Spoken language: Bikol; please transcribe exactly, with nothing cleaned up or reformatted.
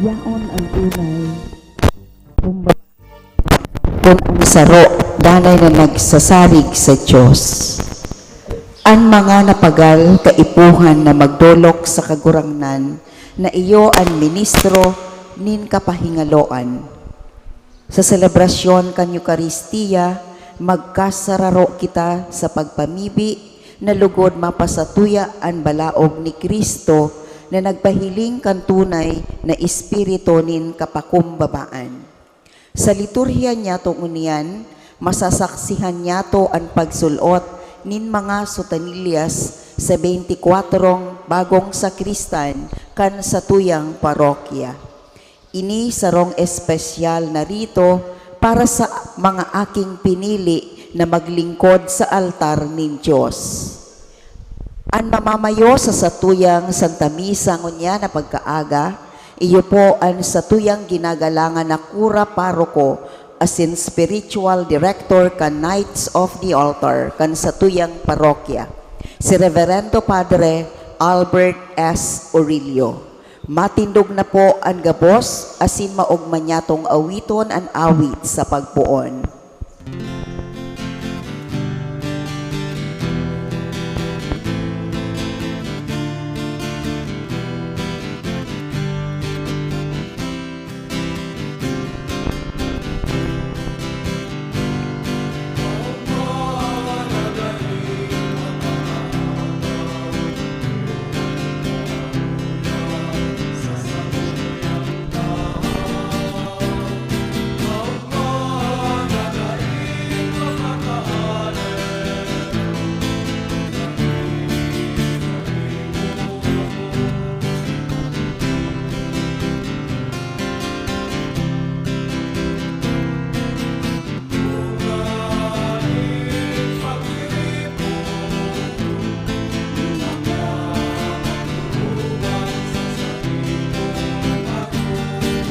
Yaon ang tunay. Kumbaga, kun ang saro danay na nagsasarig sa Dios. An mga napagal kaipuhan na magdolok sa Kagurangnan na iyo an ministro nin kapahingaloan. Sa selebrasyon kan Eukaristia, magkasararo kita sa pagpamibi na lugod mapasatuya an balaog ni Cristo na nagpahiling kan tunay na espiritu nin kapakumbabaan. Sa liturhiya niyato ngunyan, masasaksihan niyato an pagsul-ot nin mga sutanilyas sa beintikwatro bagong sakristan kan satuyang parokya. Ini sarong espesyal na rito para sa mga aking pinili na maglingkod sa altar nin Dios. An mamamayo sa satuyang Santa Misa ngunyan na pagkaaga, iyo po an satuyang ginagalangan na kura paroko asin spiritual director kan Knights of the Altar kan satuyang parokya, si Reverendo Padre Albert S. Orillo. Matindog na po an gabos asin maogma niyatong awiton an awit sa pagpoon.